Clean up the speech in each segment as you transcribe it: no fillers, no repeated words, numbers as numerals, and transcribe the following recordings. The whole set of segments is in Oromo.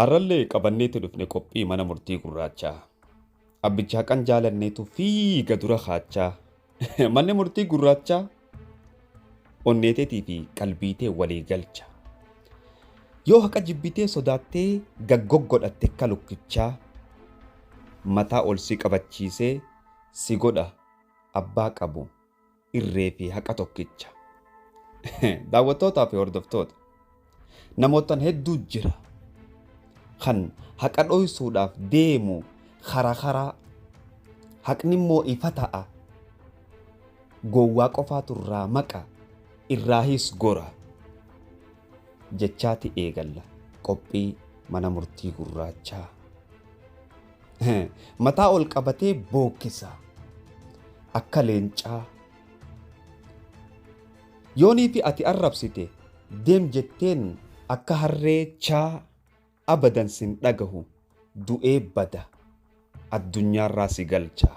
Har'allee qabanneetti dhufne qophii mana murtii gurraachaa. Abbicha haqan jaalanneetu fiiga dura kaachaa. Manni murtii gurraachaa onneeteetii fi qalbiitee walii galcha. Yoo haqa jibbitee sodaattee gaggoggodhatte akka lukkichaa mataa ol si qabachiisee si godha abbaa qabu irree fi haqa tokkicha. Daawwattootaa fi hordoftoota namootan hedduu jira kan haqa dhoysuudhaaf deemu karaa karaa haqni immoo ifa ta'a gowwaa qofaatu irraa maqa irraahis gora jechaati eegalla qophii mana murtii gurraachaa. Mataa ol qabatee bookkisa akka leencaa. Yoonii fi ati arrabsite deem jetteen akka harreechaa abadan sin dhagahu du'ee bada addunyaarraa si galcha.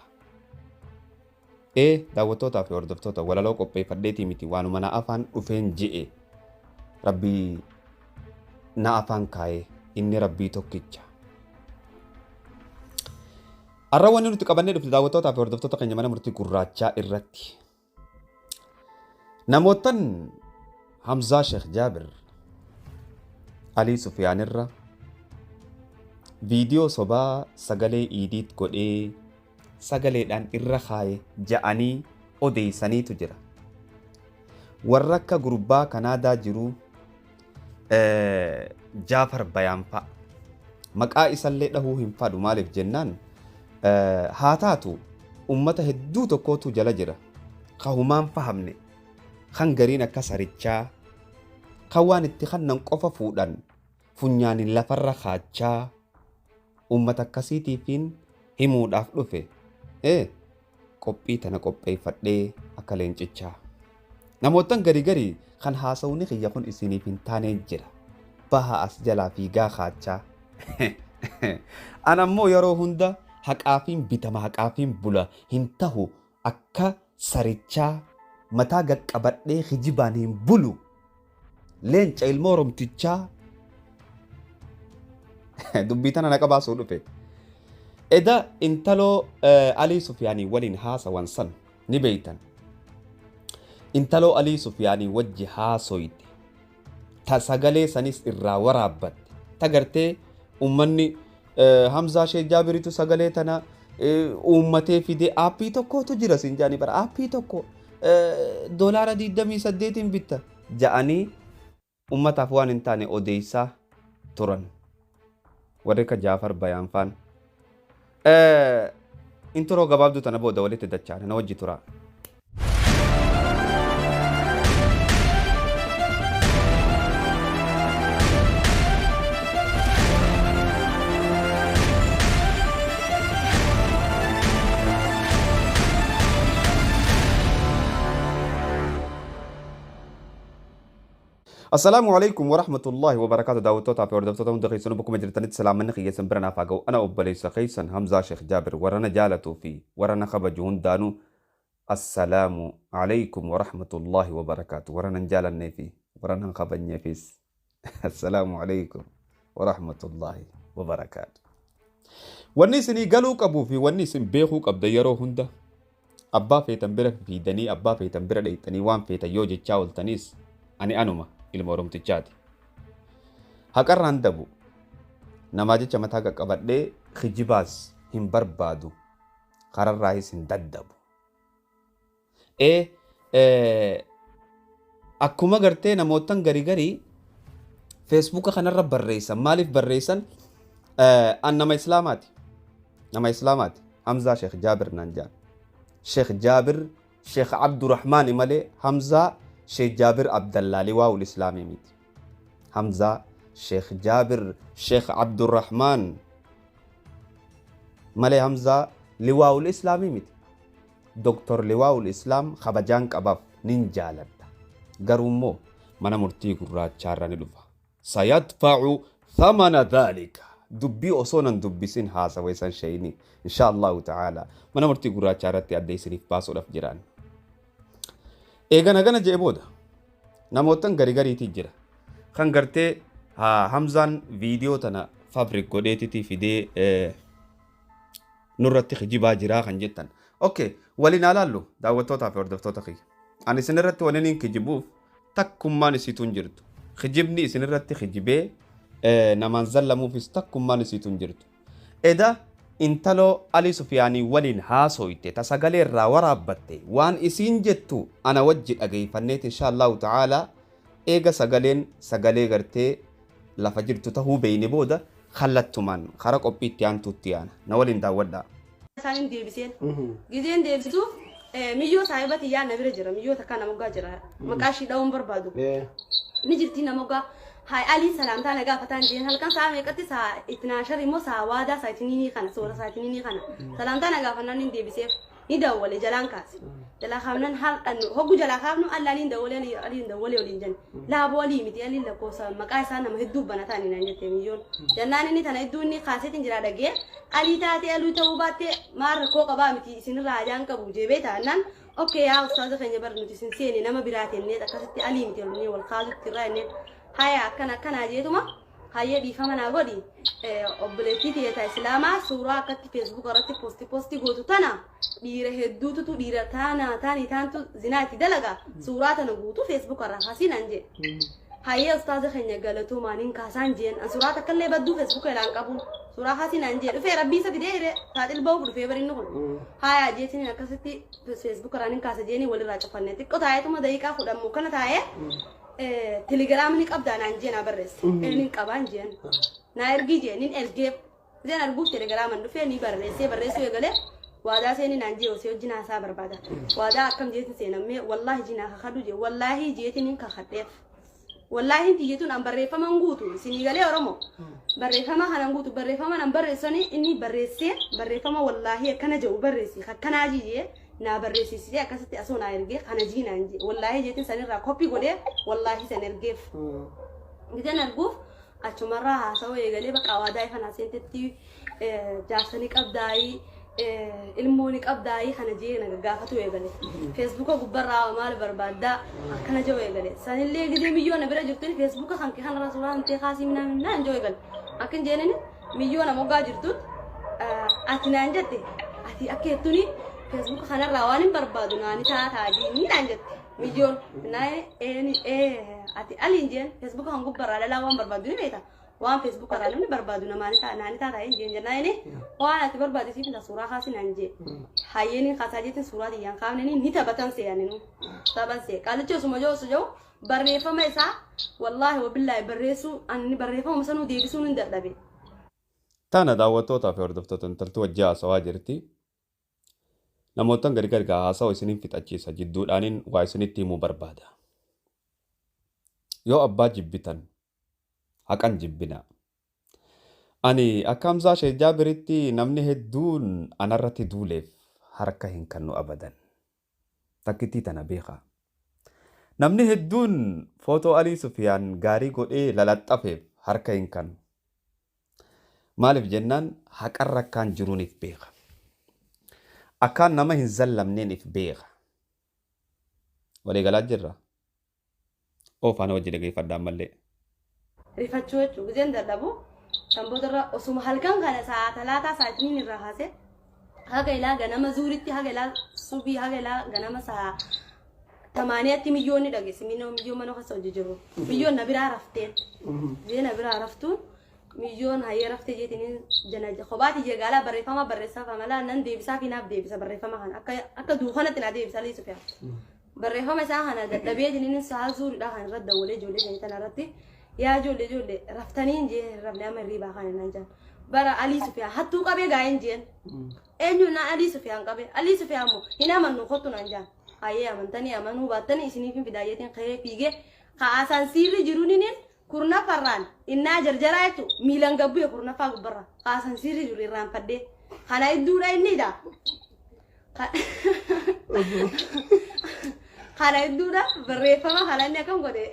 Daawwattootaa fi hordoftoota walaloo qopheeffadheetii miti waanuma na afaan dhufeen je'e rabbii na afaan kaa'ee inni rabbii tokkicha. Har'a wanni nuti qabannee dhufne daawwattootaa fi hordoftoota keenya mana murtii gurraachaa irratti namootan Hamzaa Sheekh Jaabir Alii Sufiyaanirra viidiyoo sobaa sagalee iidiit godhee sagaleedhaan irra kaaye ja'anii odeessaniitu jira. Warra akka gurbaa Kanaadaa jiru Jaafar Bayaan fa'a. Maqaa isallee dhahuu hin fadhu maaliif jennaan haa taatu ummata hedduu tokkootu jala jira. Ka humaan fahamne kan gariin akka sarichaa kan waan itti kannan qofa fuudhan funyaanin lafarra kaachaa ummata akkasiitiifiin himuudhaaf dhufe. Qophii tana qopheeffadhee akka leencichaa. Namootan gari gari kan haasawni kiyya kun isiniif hin taaneen jira. Baha as jalaa fiigaa kaachaa. An ammoo yeroo hunda haqaafiin bitama haqaafiin bula hin tahu akka sarichaa mataa gaqqabadhee kijibaan hin bulu. Leenca ilmoo Oromtichaa dubbii tana naqa baasuu dhufe. Eda intaloo Alii Sufiyaanii waliin haasawan san ni beeytan. Intaloo Alii Sufiyaanii wajji haasoyte. Ta sagalee sanis irraa waraabbatte. Ta gartee ummanni Hamzaa Sheekh Jaabiritu sagalee tana uummatee fide aappii tokkotu jira siin jaanii bara aappii tokko $28 bitta ja'anii ummataaf waan hin taane odeessaa turan. Warri akka Jaafar Bayaan faan. Introo gabaabduu tana booda walitti dachaane na wajji turaa. Assalaamu alaikum warahmatullahi wabarakaatu. Daawwattootaa fi hordoftoota hunda keessanuu bakkuma jirtanitti salaamanni kiyya isin bira naaf haa ga'u. Ana obboleessa keessan Hamzaa Sheekh Jaabir warra na jaalatuu fi warra na kabaju hundaanuu assalaamu alaikum warahmatullahi wabarakaatu. Warra nan jaalannee fi warra nan kabajneefis assalaamu alaikum warahmatullahi wabarakaatu. Wanni isinii galuu qabuu fi wanni isin beekuu qabda yeroo hunda abbaa feetan bira fiidanii abbaa feetan bira dheeyxanii waan feetan yoo jechaa ooltaniis ani anuma ilma Oromtichaati. Haqarraan dabu namaa jecha mataa qaqqabadhee kijibaas hin barbaadu kararraahis hin daddabu. Akkuma gartee namootan garii garii feesbuuka kanarra barreessan maaliif barreessan an nama Islaamaati. Nama Islaamaati. Hamzaa Sheekh Jaabir naan jedhan. Sheekh Jaabir Sheekh Abdurrahmaan malee Hamzaa Sheekh Jaabir Abdallaa liwaa'ul Islaamii miti. Hamzaa Sheekh Jaabir Sheekh Abdurrahmaan malee Hamzaa liwaa'ul Islaamii miti. Doktor Liwaa'ul Islaam kabajaan qabaaf nin jaaladha. Garuu immoo mana murtii gurraachaarra ni dhufa. Sayadfa'u thamana dhaalika. Dubbii osoo nan dubbisin haasawee san shayini. Insha Allahu ta'ala mana murtii gurraachaa irratti adda isiniif baasuudhaaf jiraan. Eegana gana je'e booda namootan gari gariitii jira. Kan gartee Hamzaan viidiyoo tana Fabric godheetiti fidee nurratti kijibaa jiraa kan jettan. Okay, waliin haa laallu daawwattootaa fi hordoftoota kiyya. Ani isinirratti waliin hin kijibuuf takkummaan isiitu hin jirtu. Kijibni isinirratti kijibee namaan zallamuufis takkummaan isiitu hin jirtu. Eda intaloo Alii Sufiyaanii waliin haasoyte ta sagalee irraa waraabbatte waan isiin jettu ana wajji dhageeyfanneet inshaallahu ta'aalaa eega sagaleen sagalee gartee lafa jirtu tahuu beeyne booda kallattumaan kara qophii itti aantuutti yaana. Na waliin daawwadhaa. Isaan hin deebiseen. Gizeen deebisuuf miyyoo saahiba tiyyaa na bira jira. Miyyoo takkaa nama moggaa jira. Maqaa ishii dha'uun barbaadu. Ni jirti nama moggaa. Haay Alii salaamtaa na gaafataan jeen halkan sa'a meeqatti sa'a itinaashar immoo sa'a waadaa sa'a itiniinii kana soora sa'a itiniinii kana salaamtaa na gaafannaan hin deebiseef. Ni dawwale jalaan kaase. Jalaa kaafnan har'an hoggu jalaa kaafnu alla aliin dawwalee alii aliin dawwalee waliin jenne. Laaboo alii miti aliin lakkoofsa maqaa isaa nama hedduu banataa inni naan jette miyyoon. Jennaan inni tana hedduu inni kaaseetiin jira dhagee alii taatee aluu ta'uu baattee maal rakkoo qabaa miti isinirraa hajaan qabu jeebee taanaan okkee yaa ustaaza keenya bar nuti isin seene nama biraa tennee akkasitti alii miti olnee wal kaasutti irraa jenneen haya akkana akkanaa jeetuma Hayyee dhiifama naa godhi obboleettii tiyya ta islaamaa suuraa akkatti feesbuuka irratti poosti poosti gootu tana dhiira hedduututu dhiira taana taanii taantu zinaa itti dalaga suuraa tana guutuu feesbuuka irraa kaasii naan jee. Hayyee ustaaza keenya galatoomaa nin kaasaan jeen an suuraa takka illee badduu feesbuuka ilaan qabu suuraa kaasii naan jee dhufee rabbii isa fidee hiree saaxil ba'uuf dhufee barinni kun hayaa jeetiin akkasitti feesbuuka irraa nin kaasa jeenii walirraa cufanne xiqqoo taa'eetuma daqiiqaa 10 moo kana taa'ee Telegiraama ni qabdaa naan jee naa barreesse. Nin qabaan jeen. Naa ergii jee nin ergeef. Zeen arguuf telegiraaman dhufee ni barreessee barreessuu eegalee waadaa seeni naan jee osoo wajjin haasaa barbaada. Waadaa akkam jeetin seenammee wallaahi jinaa kakadhu jee wallaahi jeetin hin kakadheef. Wallaahi tiyyatuun an barreeffama hin guutu isinii galee Oromoo. Barreeffama kana hin guutu barreeffama nan barreessani inni barreessee barreeffama wallaahi akkana jedhu barreessi akkanaa jee naa barreessisisee akkasitti asoo naa ergee kana jii naan jee wallaahii jeetiin sanirraa koppii godhee wallaahii san ergeef. Gizeen arguuf achumarraa haasawuu eegalee bakka waadaa ifa naa seentetti jaarsa ni qabdaayii ilmoo ni qabdaayii kana jee na gaggaafatu eegale. Feesbuuka gubbarraa maal barbaaddaa akkana jedhu eegale. Sanillee gizee miyyoo na bira jirtuun feesbuuka kan kee kanarraa suuraa hantee kaasii minaa minaa hin jedhu eegale. Akkan jeenini miyyoo na moggaa jirtuun ati naan jette ati akka jettuni feesbuuka kanarraa waan hin barbaadu naani taataa jiini naan jette miyyoon naa ati aliin jeen feesbuuka kan gubbarraa dhalaa waan barbaadu ni beekta waan feesbuuka irraa namni barbaadu namaani taa naani taataa hin jeen jennaa inni waan ati barbaadu siif na suuraa kaasi naan jee hayyeen kaasaa jeetiin suuraa tiyyaan kaafneni ni taphatan seeyaninu taphan see qaalichi osuma jiru osoo jiru barreeffama isaa wallaahi wabillaahi barreessuu ani barreeffama sanuu deebisuun hin dadhabe. Tana daawwattootaa fi hordoftoota intalti wajji haasawaa jirti. Namoottan gari gari gaa haasawa isinin fixachiisa jidduudhaanin waa isinitti himuu barbaada. Yoo abbaa jibbitan haqan jibbinaa. Ani akka Hamzaa Sheek Jaabiritti namni hedduun anarratti duuleef harka hin kannu abadan. Takkittii tana beekaa. Namni hedduun footoo Alii Sufiyaan gaarii godhee lalaxxafeef harka hin kannu. Maaliif jennaan haqarra akkaan jiruun if beeka. Akkaan nama hin zallamneen if beeka. Walii galaa jirra? Oo faana wajji dhageeffadhaa ammallee. Rifachuu jechuun gizeen dadhabu kan boodarra osuma halkan kana sa'a talaataa sa'a itiniin irraa kaasee haga ilaa ganama zuuritti haga ilaa subii haga ilaa ganama sa'a tamaaniyaatti miyyoon ni dhageessi miyyoo miyyoo mana keessa hojii jiru miyyoon na biraa rafteen gizee na biraa raftuun miyyoon hayyee raftee jeetiniin jana kophaa tiyya gaalaa barreeffama barreessaa famalaa nan deebisaa fi naaf deebisa barreeffama kana akka akka duukanatti naa deebisa liisu fi'a. Barreeffama isaa kana dadhabee jennaan sa'a zuuriidhaa kan irratti dawwalee ijoollee keenya tana irratti yaa ijoollee ijoollee raftanii hin jee hin rafne amma hirriibaa kana naan jedhan. Bara Alii Sufiyaan hattuu qabee gaa hin jeen. Eenyu na Alii Sufiyaan qabee Alii Sufiyaan moo hin amannu kottu naan jedhan. Hayyee amantanii amanuu baattanii isiniif hin fidaa jeetiin ka'ee fiigee ka'aasaan siirri jiruuniniin kurnaffarraan innaa jarjaraa jechuun miilan gabbu'e kurnaffaa gubbarra ka'aasaan siirri jiru irraanfadhee kana idduudha inni dha. Kana hedduudha barreeffama kana inni akkam godhe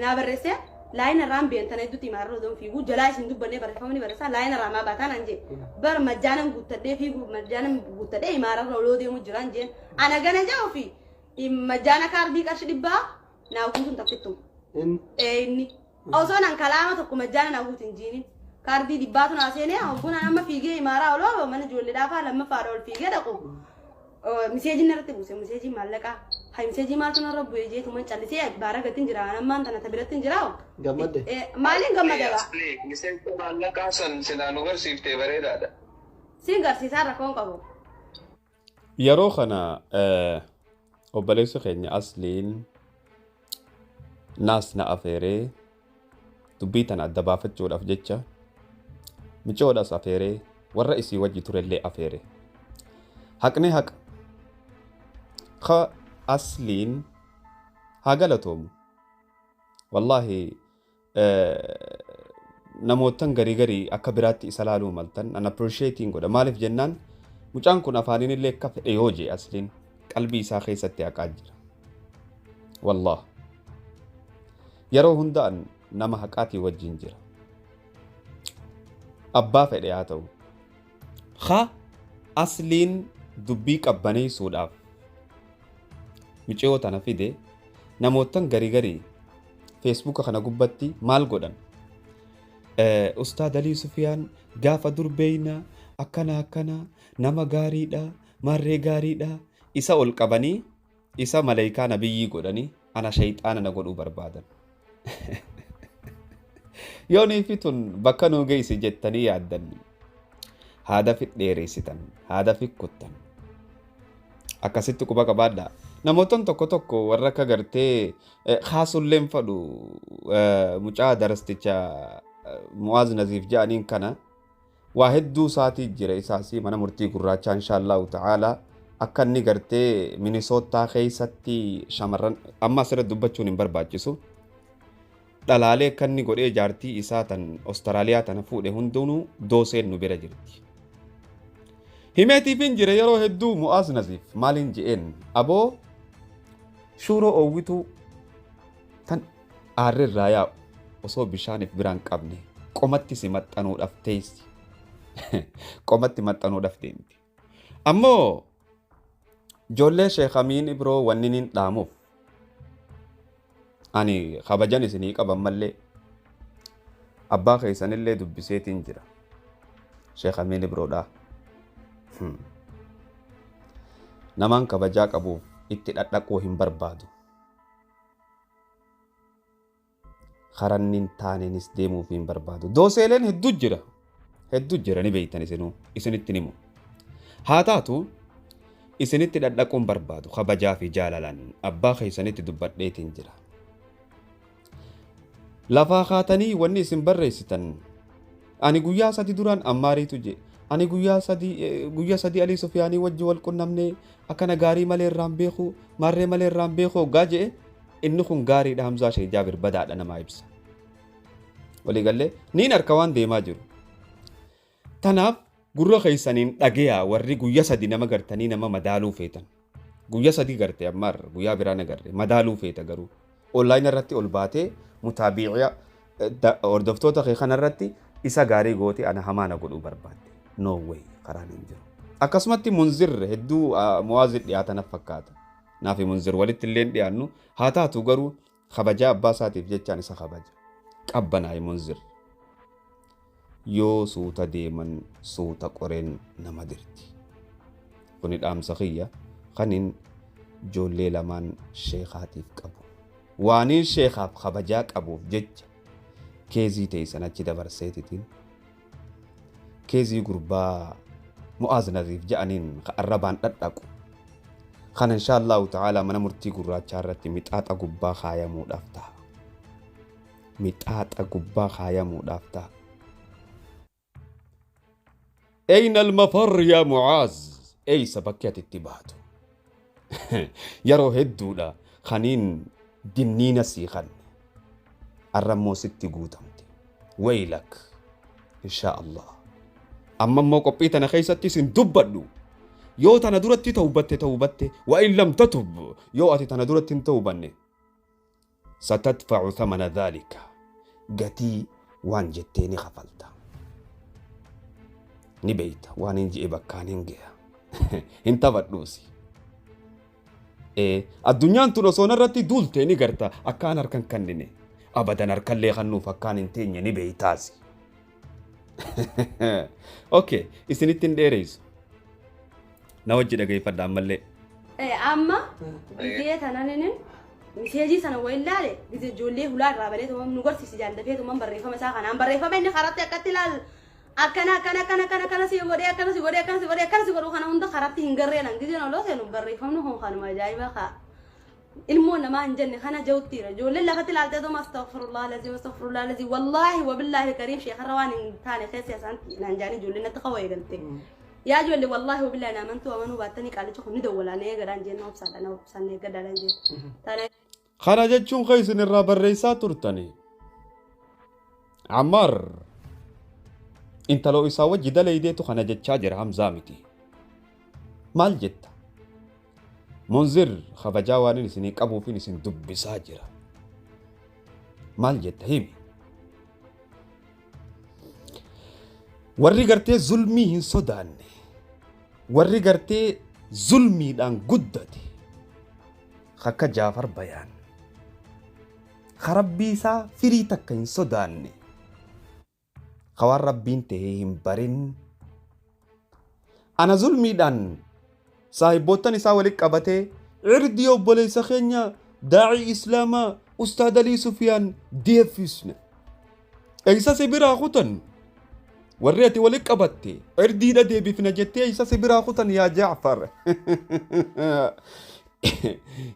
naa barreessee laayina irraan been tana hedduutti himaa irra odoon fiiguu jalaa isin dubbannee barreeffama ni barreessaa laayina irraa maa baataa naan jee bar majjaanan guuttadhee fiiguu majjaanan guuttadhee himaara irra oloo deemu jiraan jeen ana gana jee ofii majjaana kaardii qarshi dhibbaa naa guutuun takkittum. Inni. Osoo nan kalaama tokko majjaana naa guutin jiinin. Kaardii dhibbaatu naa seenee hoggunaan amma fiigee imaaraa oloo mana ijoollee dhaafaa lammaffaadha ol fiigee dhaqu. Miseejiin narratti buuse miseejii maallaqaa. Hay miseejii maaltu narra bu'ee jeetuman callisee baara gatiin jira ammaan tana biratti hin jiraa. Gammadde. Maaliin gammada ba? Miseensa maallaqaa san silaa nu garsiiftee bareedaadha. Siin garsiisaa rakkoon qabu. Yeroo kana obboleessi keenya Asliin naas na afeeree dubbii tana adda baafachuudhaaf jecha micoodhas afeeree warra isii wajji turellee afeere. Haqni haqa. Ka Asliin haa galatoomu. Wallaahi namootan garii garii akka biraatti isa laaluu maltan an appreciating godha. Maaliif jennaan mucaan kun afaaniin illee akka fedhe yoo jee Asliin qalbii isaa keessatti haqaa jira. Wallaah. Yeroo hunda an nama haqaatii wajjin jira. Abbaa fedhe haa ta'u. Ha Asliin dubbii qabbaneessuudhaaf miciyoo tana fide namootan garii garii feesbuuka kana gubbatti maal godhan? Ustaad Alii Sufiyaan gaafa dur beeyna akkana akkana nama gaariidha marree gaariidha isa ol qabanii isa malaayikaa nabiyyii godhanii ana shayxaana na godhuu barbaadan. Yoo niifi tun bakka nuu geessi jettanii yaaddan haada fi dheereessitan haada fi kuttan akkasitti quba qabaadhaa. Namoottan tokko tokko warra akka gartee kaasulleen fadhu mucaa darasticha Mu'aaz Naziif jedhaniin kana waa hedduu isaatii jira isaasii mana murtii gurraachaa inshaallahu ta'ala akka inni gartee Minisootaa keessatti shamarran amma asirratti dubbachuun hin barbaachisu. Dhalaalee akka inni godhee jaartii isaa tan Ostiraaliyaa tana fuudhe hundinuu dooseen nu bira jirti. Himeetiif hin jire yeroo hedduu Mu'aaz Naziif maaliin je'een aboo shuuroo oowwituu tan aarrirraa yaa'u osoo bishaaniif biraan qabne qomatti si maxxanuudhaaf teessi. Qomatti maxxanuudhaaf deemti. Ammoo ijoollee Sheekh Amiin Ibroo wanni niin dhaamuuf ani kabajan isinii qaban mallee abbaa keessanillee dubbiseetiin jira. Sheekh Amiin Ibroodhaa. Namaan kabajaa qabuuf itti dhadhaquu hin barbaadu. Karanni taaneenis deemuuf hin barbaadu. Dooseeleen hedduu jira. Hedduu jira ni beektan isinuu isinitti himu. Haa taatu isinitti dhadhaquu hin barbaadu. Kabajaa fi jaalalaan abbaa keessanitti dubbadheetiin jira. Lafaa kaatanii wanni isin barreessitan ani guyyaa sadi duraan ammaariitu je ani guyyaa sadii Alii Sufiyaanii wajji wal qunnamnee akkana gaarii malee irraan beeku marree malee irraan beeku hoggaa je'e inni kun gaariidha Hamzaa Sheekh Jaabir badaadha namaa ibsa. Waliigallee niin harka waan deemaa jiru. Tanaaf gurra keessaniin dhageeyaa warri guyyaa sadi nama gartanii nama madaaluu feetan. Guyyaa sadi garte ammaarra guyyaa biraa nagarre madaaluu feeta garuu. Onlaayinii irratti ol baatee mutaabii'a hordoftoota kee kanarratti isa gaarii goote ana hamaa na godhuu barbaadde. No way karaan hin jiru. Akkasumatti Munzir hedduu Mu'aazir dhiyaatan fakkaata. Naafi Munzir walitti illee dhiyaannu haa taatu garuu kabajaa abbaa isaatiif jechaan isa kabaja. Qabbanaa'e Munzir. Yoo suuta deeman suuta qoreen nama dirti. Kuni dhaamsa kiyya kanin ijoollee lamaan sheekaatiif qabu. Waaniin sheekaaf kabajaa qabuuf jecha keezii ta'e san achi dabarseetitiin keezii gurbaa Mu'aaz Naziif jedhaniin arrabaan dhadhaqu. Kana inshaallahu ta'ala mana murtii gurraachaa irratti mixaaxa gubbaa kaayamuudhaaf ta'a. Mixaaxa gubbaa kaayamuudhaaf ta'a. Ayna al-mafar yaa Mu'aaz? Eeysa bakki ati itti baatu? Yeroo hedduudha kaniin dinniina sii kanne. Arrammoo sitti guutamte. Waylak inshaa Allah. Amma immoo qophii tana keessatti isin dubbadhu. Yoo tana duratti tawbatte tawbatte wa in lam tatub yoo ati tana duratti hin tawbanne satadfa'u thamana dhalika gatii waan jettee ni kafalta. Ni beeyta waan hin je'e bakkaan hin ge'a. Hin taphadhuusi. Addunyaan tun osoo narratti duulte ni garta akkaan harkan kennine abadan harkallee kannuuf akkaan hin teenye ni beeytaasi. Okay, isinitti hin dheereysu. Na wajji dhageeffadha ammallee. Amma gizee tanan miseejii sana wayi ilaale, gizee ijoollee hulaa irraa balee tumam nu gorsiisi jaallafee tumam barreeffama isaa kanaan barreeffama inni karatti akkatti ilaal akkana akkana akkana akkana akkana si godhee akkana si godhee akkana si godhee akkana si godhuu kana hunda karatti hin garreenan gizeen oloo seenu barreeffamni kun kanuma ajaa'iba kaa ilmoo namaa hin jenne kana jawuttiira. Ijoolleen lafatti ilaaltee tuma astaghfirullah lazim, astaghfirullah lazim, wallaahi wabillaahi kariim sheekarra waan hin taane keessa isaan naan jaanii ijoolleen natti qawwa eegalte. Yaa ijoollee, wallaahi wabillaahi na amantuu amanuu baattanii qaalicha kun ni dawwalaa na eegadhaan jeen, na obsaadha, na obsaan na eeggadhaan jeen. Tana Kana jechuun kan isin irraa barreessaa turtani. Ammar intaloo isaa wajji dalaydeetu kana jechaa jira, Hamzaa miti. Maal jetta? Munzir kabajaa waan isinii qabuufin isin dubbisaa jira. Maal jetta, himi? Warri gartee zulmii hin sodaanne, warri gartee zulmiidhaan guddate, akka Jaafar Bayaan, ka rabbii isaa firii takka hin sodaanne, ka waan rabbiin ta'ee hin barin, ana zulmiidhaan saahibboottan isaa walitti qabatee irdii obboleessa keenya daa'ii islaamaa Ustaad Alii Sufiyaan deeffisne. Eessa si biraa kutan? Warri ati walitti qabatte irdiidha deebifna jettee eessa si biraa kutan yaa Jaafar?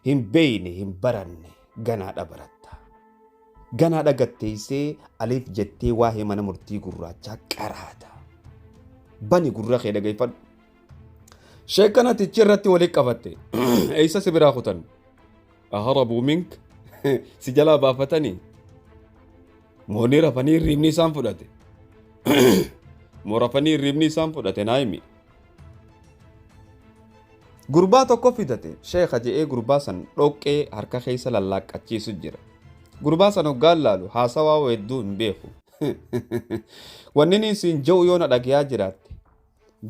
Hin beeyne, hin baranne, ganaadha baratta. Ganaadha gatteessee aliif jettee waa'ee mana murtii gurraachaa qaraata. Bani gurra kee dhageeffadhu. Sheekan atichi irratti walitti qabatte eessa si biraa kutan? Aharabuu mink, si jalaa baafatanii? Moonii rafanii hirriibni isaan fudhate. Moo rafanii hirriibni isaan fudhate, naa himi. Gurbaa tokko fidate sheeka je'ee, gurbaa san dhoqqee harka keessa lallaaqqachiisu jira. Gurbaa san hoggaan laalu haasawaa hedduu hin beeku. Wanni inni isin je'u yoo na dhagayaa jiraatte,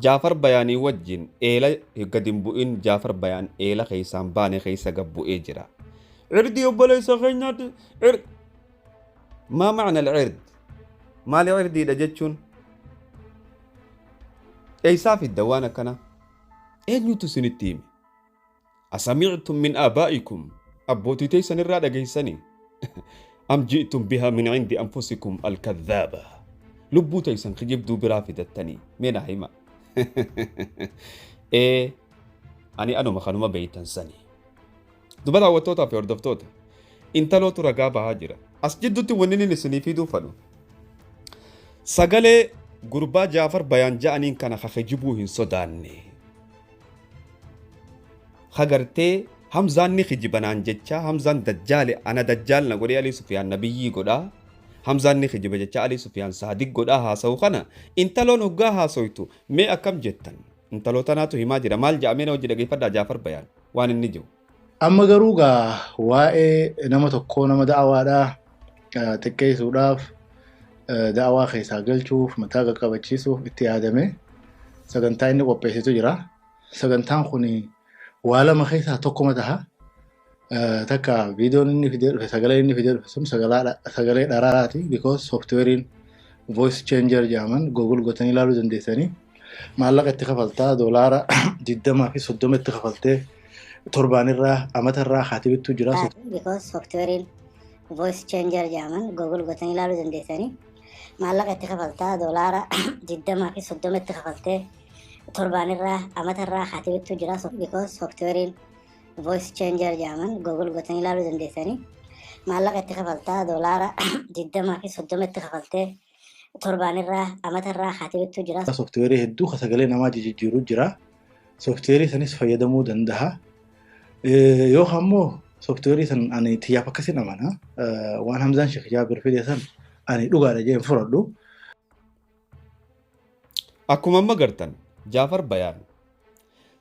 Jaafar Bayaanii wajjin eela gadi hin bu'in. Jaafar Bayaan eela keessaan baane keessa gad bu'ee jira. Cirdii obboleessa keenyaatti. Maa macna al-cird? Maali cirdiidha jechuun? Eessaa fidda waan akkanaa? Eenyutu isinitti hime? Asamictum min aabaa'ikum, abbootii teessan irraa dhageessanii? Am ji'tum bihaa min cindi anfusikum alkadhaaba, lubbuu teessan kijibduu biraa fidattanii? Mee naa hima. Ee, ani anuma kanuma beeytan sani. Duba daawwattootaa fi hordoftoota, intalootu ragaa bahaa jira. As jidduutti wanni inni isinii fiduu fadhu sagalee gurbaa Jaafar Bayaan ja'aniin kana ka kijibuu hin sodaanne. Hagartee Hamzaan ni kijibanaan jecha, Hamzaan dajjaale, ana dajjaal na godhee Alii Sufiyaan nabiyyii godhaa. Hamzaan ni kijiba jecha Alii Sufiyaan saadiq godhaa haasa'u kana intaloon hoggaa haasoytu mee akkam jettan? Intaloo tanaatu himaa jira. Maal ja'amee, na hojii dhageeffadhaa Jaafar Bayaan waan inni jiru. Amma garuu gaa waa'ee nama tokkoo, nama da'awaadhaa xiqqeessuudhaaf, da'awaa keessaa galchuuf, mataa qaqqabachiisuuf itti yaadame sagantaa inni qopheessitu jira. Sagantaan kun waa lama keessaa tokkoma taha. Takka viidiyoon inni fidee dhufe, sagalee inni fidee dhufe sun sagalee dharaati, because softwarein voice changer jedhaman Google gootanii ilaaluu dandeessanii, maallaqa itti kafaltaa, $20 fi 30 itti kafaltee torbaanirraa amatarraa haatibittuu jira. Because softwarein voice changer jedhaman Google gootanii ilaaluu dandeessanii, maallaqa itti kafaltaa, $20 fi 30 itti kafaltee torbaanirraa amatarraa haatibittuu jira. Because softwarein voice changer jedhaman Google gootanii ilaaluu dandeessanii, maallaqa itti kafaltaa, $20 fi 30 itti kafaltee torbaanirraa amatarraa haatibittuu jira. Softwareii hedduu ka sagalee namaa jijjiiruu jira. Softwareii sanis fayyadamuu danda'a. Yookaan immoo softwareii san ani xiyyaaf akkasin amana. Waan Hamzaan Sheekh Jaabir fide san ani dhugaadha jee hin fudhadhu. Akkuma amma gartan Jaafar Bayaan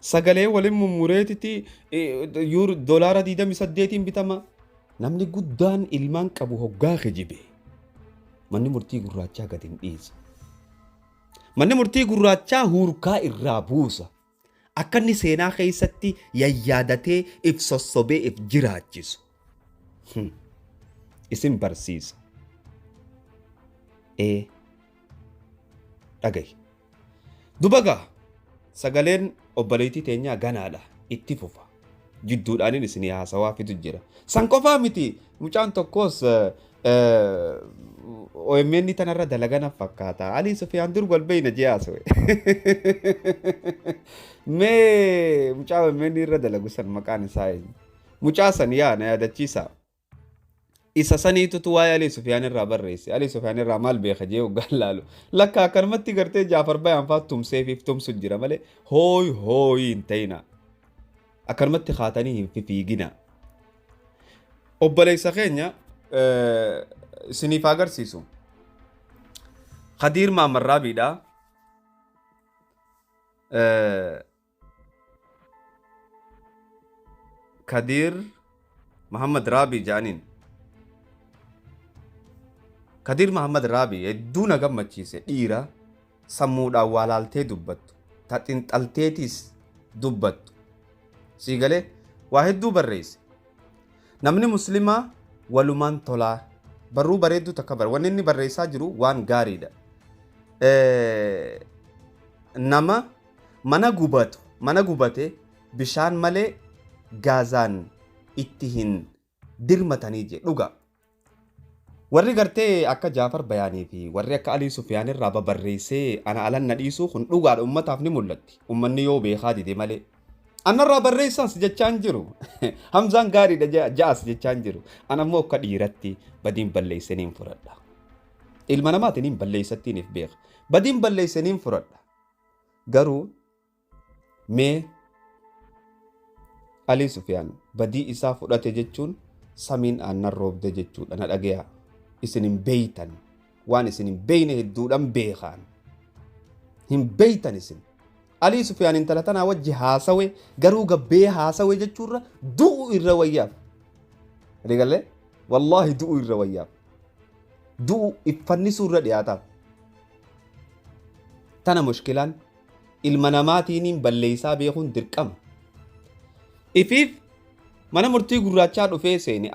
sagalee waliin mummureetiti $28n bitama. Namni guddaan ilmaan qabu hoggaa kijibe manni murtii gurraachaa gadi hin dhiisu. Manni murtii gurraachaa huurkaa irraa buusa. Akka inni seenaa keessatti yayyaadatee if sossobee if jiraachisu. Isin barsiisa. Ee. Dhagayi. Dubagaa sagaleen obboleettii teenyaa ganaadha itti fufa. Jidduudhaanin isinii haasawaa fidu jira. San qofaa miti, mucaan tokkos OMN tanarra dalagana fakkaata. Alii Sufiyaan dur wal beeyna jee haasawe. Mee mucaa OMN irra dalagu san maqaan isaa eenyu? Mucaa san yaa na yaadachiisa. Isa saniitutu waa'ee Alii Sufiyaan irraa barreesse. Alii Sufiyaan irraa maal beeka jee hoggaan laalu. Lakka akkanumatti gartee Jaafar Bayaan fa'aa tumseefiif tumsu jira malee hooyi hooyi hin ta'ina. Akkanumatti kaatanii hin fifiigina. Obboleessa keenya isiniif agarsiisu. Khadiir Maamarraabiidha. Kadiir Muhammad Raabii jedhaniin. Kadiir Muhammad Raabii hedduu na gammachiise, dhiira sammuudhaan waa laaltee dubbattu, ta xinxalteetiis dubbattu. Sii galee waa hedduu barreesse. Namni muslimaa walumaan tolaa barruu bareedduu takka bara wanni inni barreessaa jiru waan gaariidha. Nama mana gubatu mana gubate bishaan malee gaazaan itti hin dirmatanii jee dhuga. Warri gartee akka Jaafar Bayaanii fi warri akka Alii Sufiyaan irraa babarreessee ana alan na dhiisuu kun dhugaadha, ummataaf ni mul'atti. Ummanni yoo beekaa dide malee. Anarraa barreessaas jechaan jiru. Hamzaan gaariidha ja'as jechaan jiru. Ana immoo akka dhiiratti badiin balleessaniin fudhadha. Ilma namaatiin hin balleessattiiniif beeka. Badiin balleessaniin fudhadha. Garuu mee Alii Sufiyaan badii isaa fudhate jechuun samiin aannan roobde jechuudha, na dhagayaa. Isin hin beeytan. Waan isin hin beeyne hedduudhaan beekaan. Hin beeytan isin. Alii Sufiyaan intala tanaa wajji haasawe garuu gabbee haasawe jechuurra du'u irra wayyaaf. Rigalee wallaahi du'u irra wayyaaf. Du'u iffannisuu irra dhiyaataaf. Tana mushkilaan ilma namaatiiniin balleessaa beekuun dirqama. Ifiif mana murtii gurraachaa dhufee seene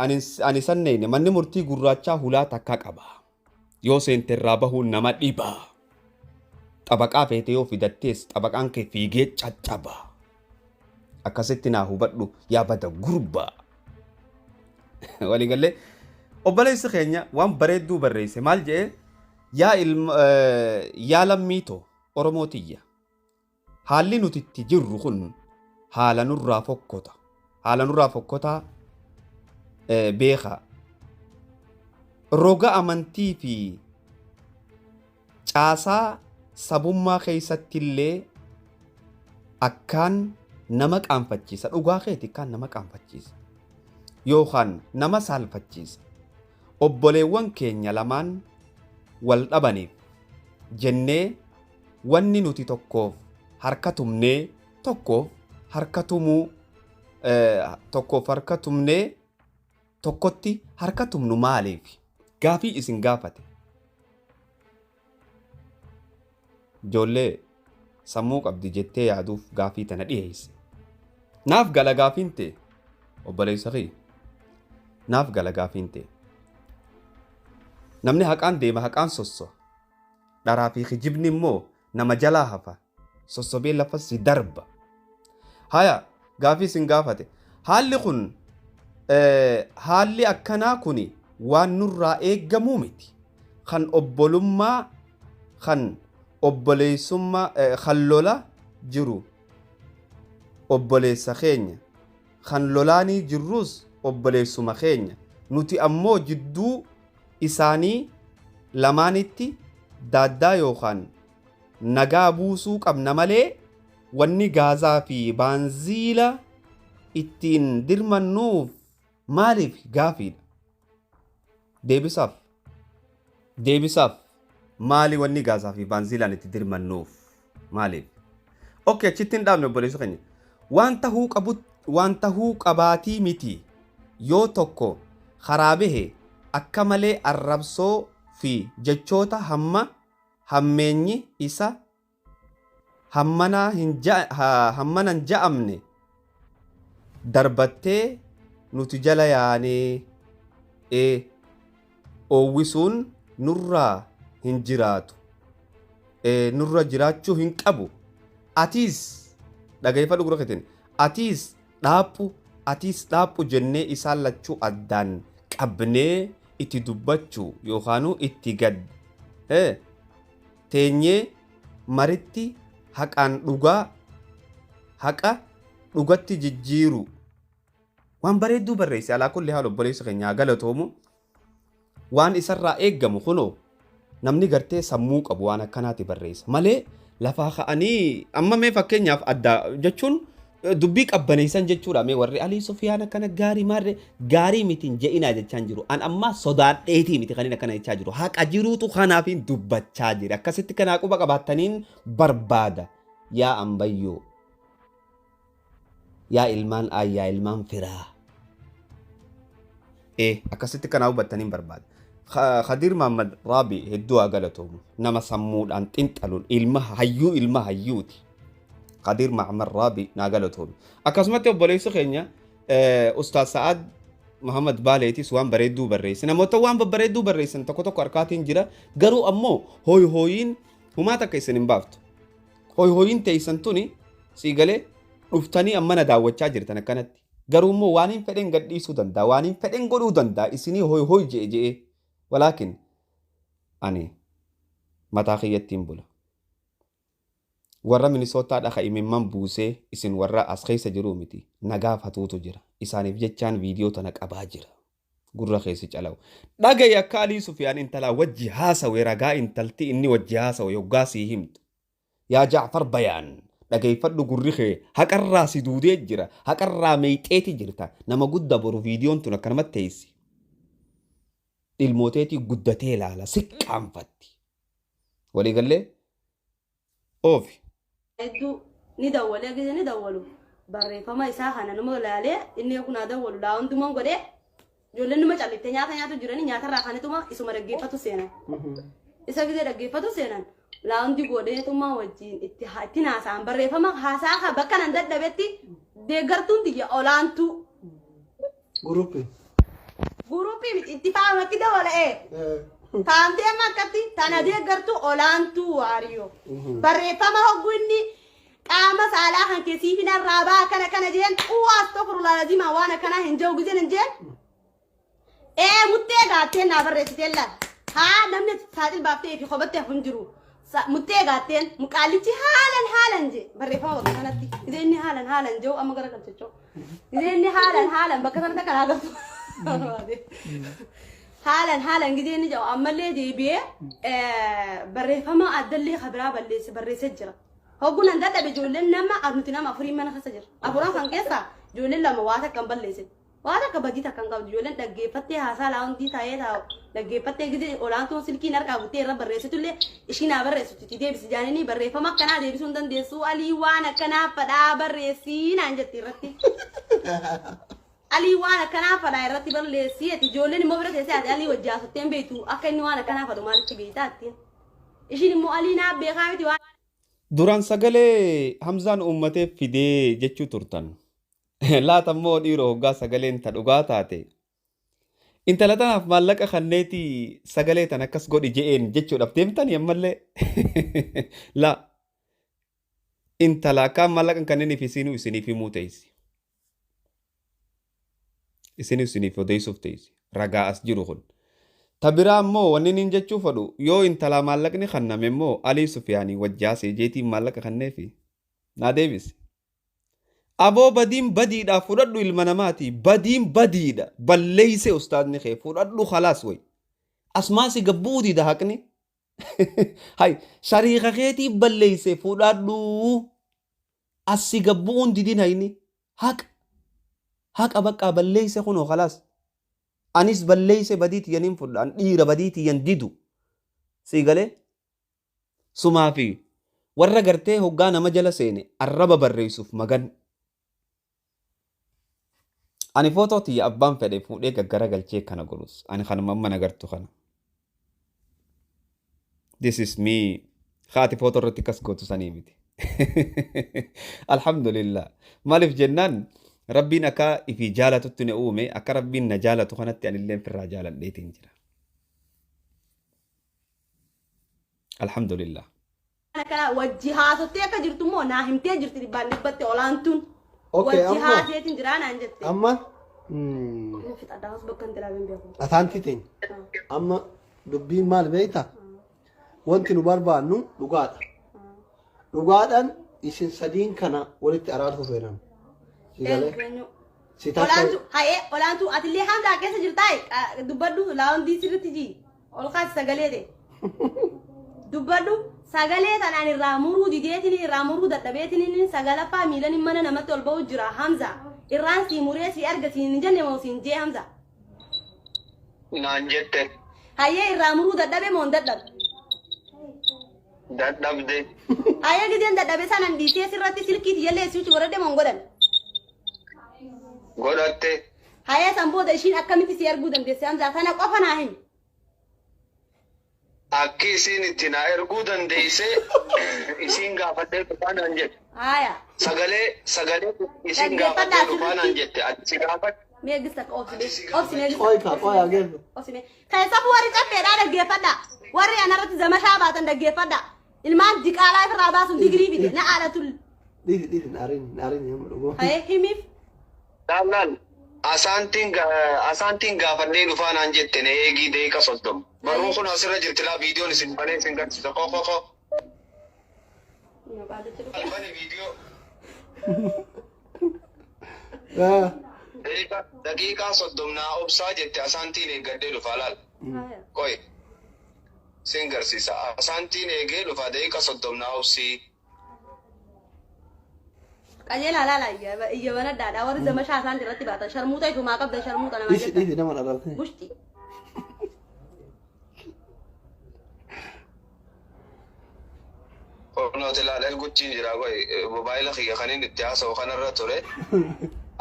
ani sanneene manni murtii gurraachaa hulaa takka qaba. Yoo seente irraa bahuun nama dhiba. Xabaqaa feete yoo fidattees xabaqaan kee fiigee caccaba. Akkasitti naa hubadhu yaa bada gurbaa. Waliigallee obboleessi keenya waan bareedduu barreesse maal jedhee, yaa ilma yaa lammiitoo Oromoo tiyya. Haalli nuti itti jirru kun haala nurraa fokkota. Haala nurraa fokkotaa beekaa. Roga amantii fi caasaa sabummaa keessatti illee akkaan nama qaanfachiisa. Dhugaa keeti, akkaan nama qaanfachiisa. Yookaan nama saalfachiisa. Obboleewwan keenya lamaan wal dhabaniif jennee wanni nuti tokkoof harka tumnee tokkoof harka tumuu tokkoof harka tumnee tokkotti harka tumnu maaliif? Gaafii isin gaafate. Ijoollee sammuu qabdi jettee yaaduuf gaafii tana dhiyeesse. Naaf gala gaafiin ta'e, obboleessa kiyya. Naaf gala gaafiin ta'e. Namni haqaan deema, haqaan sosso'a. Dharaa fi kijibni immoo nama jalaa hafa. Sossobee lafa si darba. Haya, gaafii isin gaafate. Haalli kun haalli akkanaa kun waan nurraa eeggamuu miti. Kan obbolummaa, kan obboleessummaa, kan lola jiru obboleessa keenya. Kan lolaanii jirrus obboleessuma keenya. Nuti ammoo jidduu isaanii lamaanitti daaddaa yookaan nagaa buusuu qabna malee wanni gaazaa fi baanziila ittiin dirmannuuf maaliif gaafiidha. Deebisaaf. Deebisaaf. Maali wanni gaazaa fi baanziilaan itti dirmannuuf maaliif? Okay, achitti hin dhaabne obboleessa keenya. Waan tahuu qabu waan tahuu qabaatii miti, yoo tokko karaa bahe akka malee arrabsoo fi jechoota hamma hammeenyi isa hammanan ja'amne darbattee nuti jala yaanee oowwisuun nurraa hin jiraatu. Nurra jiraachuu hin qabu. Atiis dhageeffadhu gurra keetiin. Atiis dhaaphu, atiis dhaaphu jennee isaan lachuu addaan qabnee itti dubbachuu yookaanuu itti gad teenyee maritti haqaan dhugaa haqa dhugatti jijjiiru. Waan bareedduu barreesse. Alaa kulli haal, obboleessa keenya haa galatoomu. Waan isarraa eeggamu kunoo namni gartee sammuu qabu waan akkanaati barreessa malee lafaa ka'anii amma mee fakkeenyaaf adda jechuun dubbii qabbaneessan jechuudha. Mee warri Alii Sufiyaan akkana gaarii maarree gaarii mitiin je'inaa jechaan jiru. An ammaa sodaadheetii miti kan inni akkana jechaa jiru. Haqa jiruutu kanaafiin dubbachaa jira. Akkasitti kanaa quba qabaattaniin barbaada. Yaa ambayyoo, yaa ilmaan ayyaa, ilmaan firaa. Akkasitti kanaa hubattaniin barbaada. Khadiir Mahammad Raabi hedduu haa galatoomu. Nama sammuudhaan xinxaluun ilma hayyuu, ilma hayyuuti. Khadiir Mahammad Raabi naa galatoomu. Akkasumatti obboleessi keenya Ustaaz Sa'aad Muhammad Baaleetis waan bareedduu barreesse. Namoota waan babbareedduu barreessan tokko tokko harkaatiin jira. Garuu ammoo hooyi hooyiin humaa takka isin hin baaftu. Hooyi hooyiin teessan tuni sii galee dhuftanii amma na daawwachaa jirtan akkanatti. Garuu immoo waan hin fedhen gadhiisuu danda'a, waan hin fedhen godhuu danda'a isinii hooyi hooyi je'e je'ee. Walaakin ani mataa kiyyattiin bula. Warra Minisootaadha ka imimman buusee isin warra as keessa jiruu miti. Nagaaf hatuutu jira. Isaaniif jechaan viidiyoo tana qabaa jira. Gurra keessi calawu. Dhagayi akka Alii Sufiyaan intalaa wajji haasawe, ragaa intalti inni wajji haasawe yoggaa sii himtu. Yaa Jaafar Bayaan, dhageeffadhu, gurri kee haqarraa si duudee jira. Haqarraa meeyxeeti jirta. Nama guddaa boru viidiyoon tun akkanumatti teessi. Ilmooteetii guddatee ilaala si qaanfatti. Waliigallee oofi. Hedduu ni dawwalee, gisee ni dawwalu barreeffama isaa kana numa ilaalee inni kun haa dawwalu laa hundumaan godhee ijoolleen numa calliftee nyaata nyaatu jiranii nyaatarraa kanituma isuma dhaggeeffatu seenan. Isa gisee dhaggeeffatu seenan laa hundi godheetuma wajjin itti ittiin haasa'an barreeffama haasaa kan bakka nan dadhabetti deeggartuun tiyya olaantuu. Guruppii. Guruppii miti, itti faamatti dabala'ee. Taantee amma akkatti tana deeggartu olaantuu waariyoo. Barreeffama hogguu inni qaama saalaa kan keessii fi narraa baa akkana kana jeen xuwaas tokko laalazimaa waan akkanaa hin jiru giseen hin jeen. Ee, muttee gaatteen naa barreessiteen laal. Haa, namni saaxil baaftee fi kophaatti hafu hin jiru. Muttee gaatteen muqaalichi haalan haalan jee barreeffama bakka kanatti. Giseen inni haalan haalan jiru amma gara galchachoo. Giseen inni haalan haalan bakka sanatti akka naa galtu. Haalan haalan gisee inni jedhu ammallee deebi'ee barreeffama addallee kabiraa balleesse barreessee jira. Hogguun an dadhabe ijoolleen nama nuti nama afurii mana keessa jira. Afuran kan keessa ijoolleen lama waa takka hin balleessin. Waa takka badii takka hin qabdu. Ijoolleen dhaggeeffattee haasaa laa hundi taa'ee taa'u dhaggeeffattee gisee olaantuun silkiin harkaa buttee irra barreessitullee ishii naa barreessitu itti deebisi jaanini barreeffama akkanaa deebisuu hin dandeessu. Alii waan akkanaa fadhaa barreessii naan jetti irratti. Alii waan akkanaa fadhaa irratti balleessii ati ijoolleen immoo bira teessee ati Alii wajji haasofteen hin beektu, akka inni waan akkanaa fadhu maalitti beektaa attiin. Ishiin immoo Alii naa beekaa miti waan. Duraan sagalee Hamzaan uummatee fidee jechuu turtan. Laata immoo dhiiroo hoggaa sagaleen ta dhugaa taate intala tanaaf maallaqa kanneetii sagalee tan akkas godhi je'een jechuudhaaf deemtanii ammallee? La intala akkaan maallaqa kanneeniif isinuu isiniif himuu teessi. Isinuu isiniif odeessuuf teessi. Ragaa as jiru kun. Ta biraa immoo wanni inni jechuu fedhu yoo intalaa maallaqni kanname immoo Alii Sufiyaanii wajjaasee jeetiin maallaqa kanneefi naa deebisi. Aboo, badiin badiidha, fudhadhu, ilma namaati. Badiin badiidha. Balleeyse ustaadni kee, fudhadhu, khalaas. Way asmaasi gabbuu dida haqni. Hay, shariika keetii balleeyse, fudhadhu. Assi gabbu'uun didin hayni haqa haqa baqqaa balleeyse kunoo khalaas. Anis balleeyse, badii tiyyaniin fudha. An dhiira badii tiyyan didu. Sii galee sumaa fi warra gartee hoggaa nama jala seene arraba barreessuuf magan. Ani footoo tiyya abbaan fedhe fuudhee gaggara galchee kana godhus ani kanuma amma nagartu kana. This is me. Haati footoo irratti akkas gootu sanii miti. Alhamdulillah. Maaliif jennaan Rabbiin akka ifii jaalatutti na uume, akka Rabbiin na jaalatu kanatti anillee firraa jaaladheetiin jira. Alhamdulillah. Akkanaa wajji haasottee akka jirtu immoo naa himtee jirti dhibbaan dhibbatti olaantuun. Okay, Wajji amma- haaseetiin jiraa naan jette. Amma Inni fixadhaa os bakka hin dilaabin beeku. asaantii teenya. Amma dubbiin maal beektaa? Wanti nu barbaannu dhugaadha. Dhugaadhaan isin sadiin kana walitti araarsuu feenan. Si galee? Eenyu? Si takka Olaantuu hayee olaantuu atillee Hamzaa keessa jirtaa dubbadhu laawundii sirriitti jii ol kaasi sagalee ta'e. Dubbadhu sagalee tanaan irraa muruu dideetiin irraa muruu dadhabeetiin sagalaffaa miilan mana namatti ol ba'u jira Hamza. Irraan sii muree sii arga siin hin jenne moo siin jee Hamza. Naan jette. Hayyee irraa muruu dadhabe moo hin dadhabe? Dadhabde. Hayyee gizeen dadhabe sanan dhiisee sirratti silkii tiyyallee si'uchi godhadhe moo hin godhan? Godhatte. Hayyee san booda ishiin akkamitti si arguu dandeesse Hamza kana qofa naa himi. Akki isiin itti naa erguu dandeesse isiin gaafadhee dhufaa naan jette. Haaya. Sagalee isiin Dhaggeeffadhaa gaafadhee dhufaa naan sirriitti. jette. Ati si gaafadhe. Mee gis takka obsime obsime gis Qoy kaa qoy ageessu. obsime. Keessafuu warri caffeedhaa dhaggeeffadhaa. Warri anarratti zamashaa baatan dhaggeeffadhaa. Ilmaan diqaalaa ifirraa baasuun digirii fide na haadha tul. Dhiisi dhiisi hin aarin hin aarin hin dhuguu. Haye himiif. Laal laal. Asaantiin gaafadhee dhufaa naan jette na eegii daqiiqa 30. Barruun kun asirra jirti laa viidiyoon isin banee isin garsiisa. Koo koo koo. Bani viidiyoo. Daqiiqaa 30 naa obsaa jette asaantiin eeggadhee dhufaa laal. Qoy. Sin garsiisa. Asaantiin eegee dhufaa daqiiqa 30 naa obsii. Qajeelaa laala iyya banadhaadha warri zamashaa isaan irratti baatan sharmuuta ifumaa qabda sharmuuta namaa Dhiisi jettan. dhiisi nama dharrabsine. Bushti. Kunooti laal erguchiin jira qoy mobaayila kiyya kan inni itti haasa'u kanarra ture.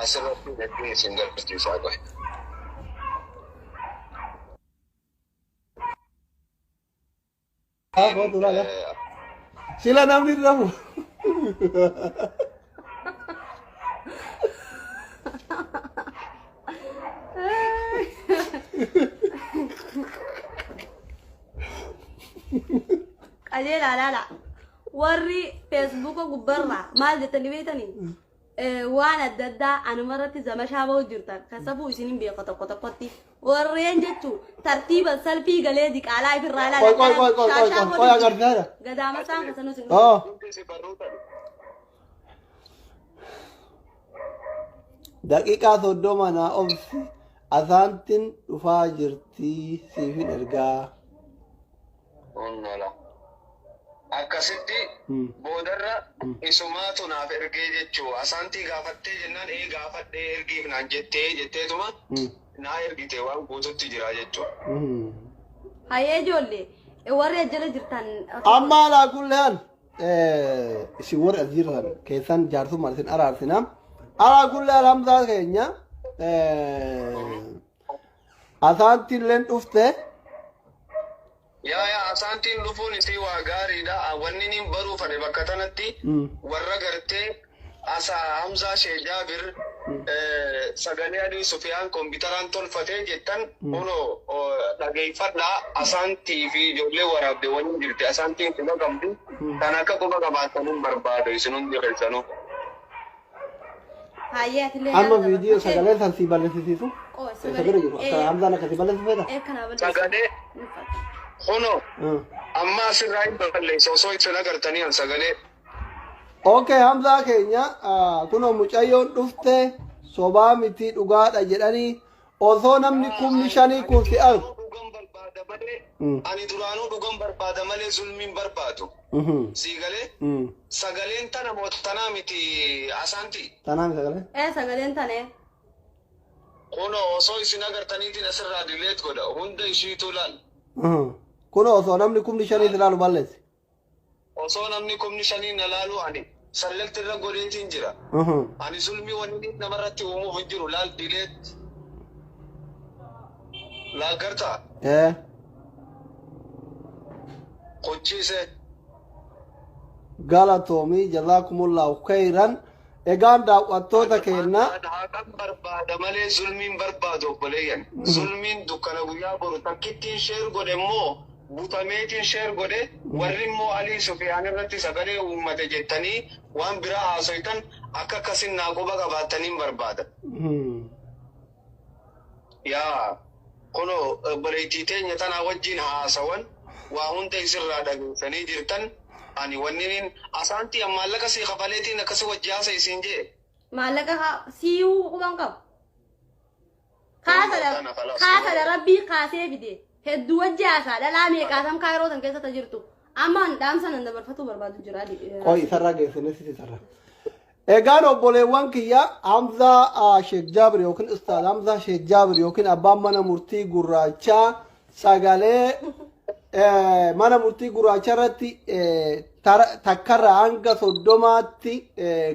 Asirratti jechuun isin garsiisaa qoy. Haa kootu laala. Sila namni rafu. Qajeelaa laala warri feesbuuka gubbarraa maal jettanii beektanii waan adda addaa anumarratti zamashaa bahu jirtan kasafuu isinin beeka tokko tokkotti warreen jechuun tartiiba salphii galee diqaalaa ifirraa ilaala. Qoy qoy qoy qoy qoy qoy qoy agarsiisaadha. Gadaama isaan kasanuu isin. Oo. Daqiiqaa 30 naa obsi asaantiin dhufaa jirti siifin ergaa. Onnola. Akkasitti boodarra isumaatu naaf ergee jechuu asaantii gaafattee jennaan ee gaafadhee ergiif naan jettee jetteetuma naa ergite waan guututti jira jechuu. Hayyee ijoollee warri ajjala jirtan. Amma alaa kulleen isin warri as jirtan keessan jaarsummaan isin araarsina. Alaa kulleen Hamzaa keenya asaantiilleen dhufte. Yaa yaa asaantiin dhufuun isii waa gaariidha. Wanni niin baruufane bakka tanatti warra gartee asa Hamzaa Shee Jaabir sagalee adii Sufiyaan kompiitaraan tolfatee jettan kunoo dhageeffadhaa asaantii fi ijoollee waraabde waliin jirti. Asaantiin quba qabdi. Kan akka quba qabaataniin barbaadu isin hundi keessanuu. Hayyee atillee. Amma viidiyoo sagalee san si balleessisiisu. Isa bira jiru. Akka Hamzaan akka si balleessu feeta. Ee kanaa balleessu. Sagalee kunoo amma asirraa hin balleessa osoo isin agartanii an sagalee. Okay, Hamzaa keenya kunoo mucayyoon dhufte sobaa miti dhugaadha jedhanii osoo namni 5,000 kun si argu. Dhugan barbaada malee ani duraanuu dhugan barbaada malee zulmiin barbaadu. Sii galee sagaleen tana moo tanaa miti asaanti. Tanaa miti sagalee. Ee sagaleen tanee. Kunoo osoo isin agartaniitiin asirraa dileet godha hunda ishiitu laal. Kunoo osoo namni 5,000 si ilaalu balleessi. Osoo namni 5,000 na laalu ani sallatti irra godheetiin jira. Ani zulmii wanni namarratti uumuuf hin jiru laal dileet. Laal gartaa. Ee. Qochiise. Galatoomii jazaakumullahu khayran. Egaan daawwattoota keenya. Haqan barbaada malee zulmiin barbaadu obboleeyyan. Zulmiin dukkana guyyaa boru takkittiin sheer godhe immoo Butameetiin share godhe. Warri immoo Alii Sufiyaan irratti sagalee uummate jettanii waan biraa haasoytan akka akkasin naa quba qabaattaniin barbaada. Yaa kunoo obboleettii teenya tanaa wajjin haasawan waa hunda isirraa dhageessanii jirtan. Ani wanni asaantii maallaqa sii kafaleetiin akkasi wajji haasa isiin jee. Maallaqa siiyuu quban qabu. Kaasa rabbii kaasee fide hedduu wajji haasaa dhalaa meeqaatam kaayiroo tan keessa jirtu. Amma dhaamsa nan dabarfatuu barbaadu jira. Qoy, isarraa geessine si isarraa. Egaan obboleewwan kiyya, Hamzaa Sheekh Jaabir yookiin Ustaaz Hamzaa Sheekh Jaabir yookiin abbaan mana murtii gurraachaa sagalee mana murtii gurraachaa irratti takkarraa hanga 30tti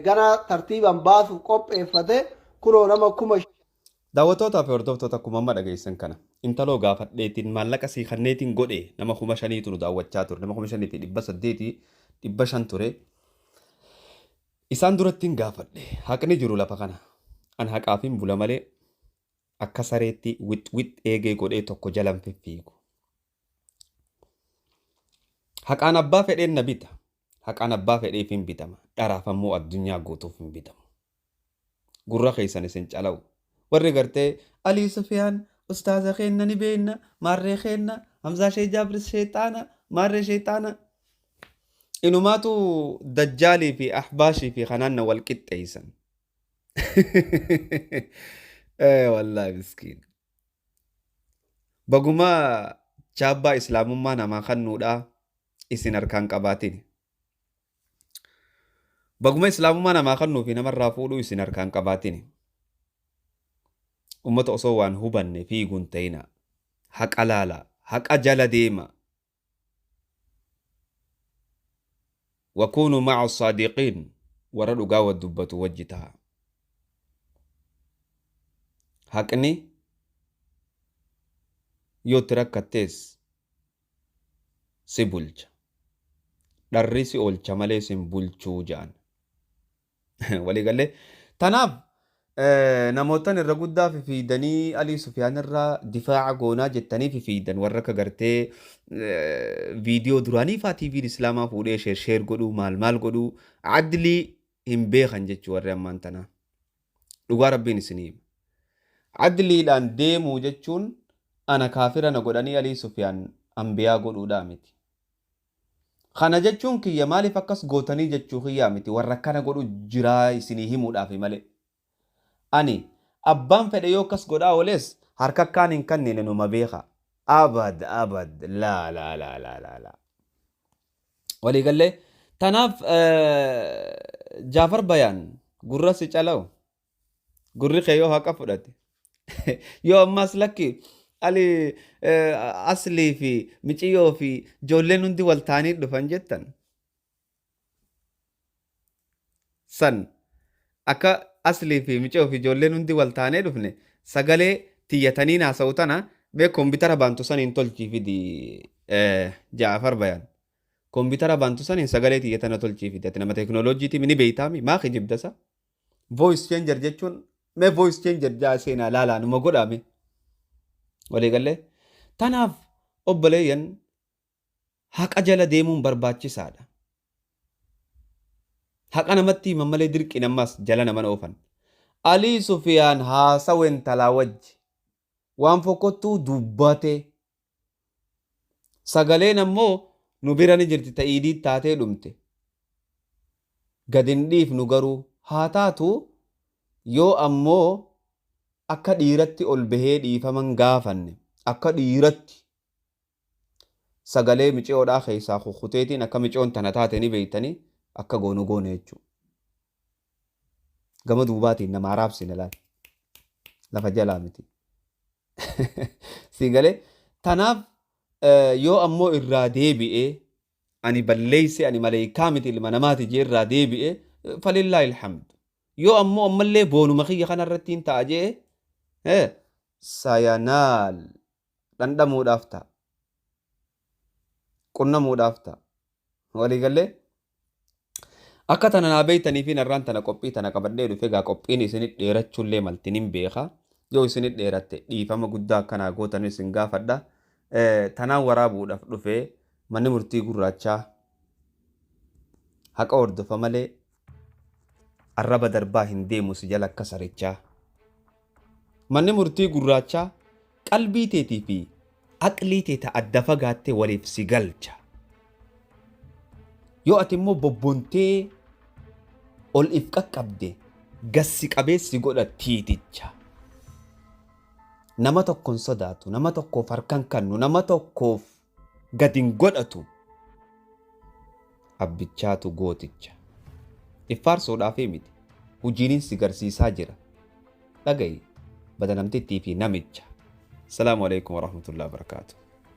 gara tartiibaan baasuuf qopheeffate kunoo nama 5000. Daawwattootaa fi hordoftoota, akkuma amma dhageessan kana intaloo gaafadheetiin maallaqa sii kanneetiin godhe nama 5000tu nu daawwachaa ture, nama 5800, 500 ture. Isaan duratti hin gaafadhe. Haqni jiru lafa kana. An haqaaf hin bula malee akka sareetti wix wix eegee godhee tokko jalan fiffiigu. Haqaan abbaa fedheen na bita. Haqaan abbaa fedheef hin bitama. Dharaaf ammoo addunyaa guutuuf hin bitamu. Gurra keessan isin calawu. Warri gartee Alii Sufiyaan ustaaza keenna ni beekna, maarree keenna, Hamzaa Shee Jaabir sheexaana, maarree sheexaana. Inumaatu dajjaalii fi ahbaashii fi kanaan na wal qixxeessan. Wallaahi miskiin. Bagumaa chaabbaa islaamummaa namaa kennuudhaa isin harkaan qabaatin. Baguma islaamummaa namaa kennuu fi namarraa fuudhuu isin harkaan qabaatin. Ummata osoo waan hubanne fiiguun ta'ina. Haqa laala. Haqa jala deema. وكونوا مع الصادقين, warra dhugaa wa dubbatu wajji ta'a. Haqni yoo itti rakkattees si bulcha. Dharri si oolcha malee sin bulchuu ja'an. Waliigallee tanaaf namootan irra guddaa fifiidanii Alii Sufiyaan irraa difaaca goonaa jettanii fifiidan, warra akka gartee viidiyoo duraanii faa TV'n Islaamaa fuudhee share share godhuu, maal maal godhuu, adlii hin beekan jechuu warri ammaan tanaa. Dhugaa rabbiin isinii hima. Adliidhaan deemuu jechuun ana kaafira na godhanii Alii Sufiyaan ambiyaa godhuudhaa miti. Kana jechuun kiyya maaliif akkas gootanii jechuu kiyyaa miti, warra akkana godhu jiraa isinii himuudhaaf malee. Ani abbaan fedhe yoo akkas godhaa ooles harka akkaan hin kannine numa beeka. Abad abad, laa laa laa laa laa laa. Waliigallee tanaaf Jaafar Bayaan gurra si calawu, gurri kee yoo haqa fudhate, yoo ammas lakki ali aslii fi miciyyoo fi ijoolleen hundi wal ta'anii dhufan jettan san, akka aslii fi miciyyoo fi ijoolleen hundi wal ta'anii dhufne sagalee tiyyatanii haasa'u tana mee koompitara baantu saniin tolchii fidi. Jaafar Bayaan, koompitara baantu saniin sagalee tiyyatana tolchii fidi. Ati nama teekinooloojiitii ni beeytaami, maa kijibdasa? Voice changer jechuun mee voice changer jaa seenaa laalaa numa godhame. Waliigallee tanaaf obboleeyyan, haqa jala deemuun barbaachisaadha. Haqa namatti himan malee dirqi namas jala naman oofan. Alii Sufiyaan haasawen talaa wajji waan fokkottuu dubbate, sagaleen ammoo nu bira ni jirti, ta'iidii taatee dhumte. Gad hin dhiifnu garuu haa taatu, yoo ammoo akka dhiiratti ol bahee dhiifaman gaafanne, akka dhiiratti sagalee miceoodhaa keessaa kukkuteetiin akka miceoon tana taate ni beeytanii akka goonu goone jechuudha. Gama duubaatiin nama araabsine laal. Lafa jalaa miti. Si galee tanaaf yoo ammoo irraa deebi'ee ani balleeyse, ani maleeykaa miti, ilma namaati jee irraa deebi'ee, فلله الحمد. Yoo ammoo ammallee boonuma kiyya kanarratti hin ta'a jee, sayanaal dhandhamuudhaaf ta'a. Qunnamuudhaaf ta'a. Waliigallee akka tana naa beeytanii fi narraan tana qophii tana qabadhee dhufe. Egaa qophiin isinit dheerachuullee maltin hin beeka. Yoo isinit dheeratte dhiifama guddaa akkanaa gootan isin gaafadha. Tanaan waraabuudhaaf dhufee manni murtii gurraachaa haqa hordofa malee arraba darbaa hin deemu si jala akka sarichaa. Manni murtii gurraachaa qalbii teetii fi aqlii teeta adda fagaattee waliif si galcha. Yoo ati immoo bobbontee ol if qaqqabde gassi qabeessi godha tiiticha. Nama tokko hin sodaatu, nama tokkoof harka hin kennu, nama tokkoof gad hin godhatu. Abbichaatu gooticha. Iffaarsuudhaaf miti. Hojiinis si garsiisaa jira. Dhaga'i bada namtittii fi namicha. Salaamu alaikum warahmatullahi wabarakaatuh.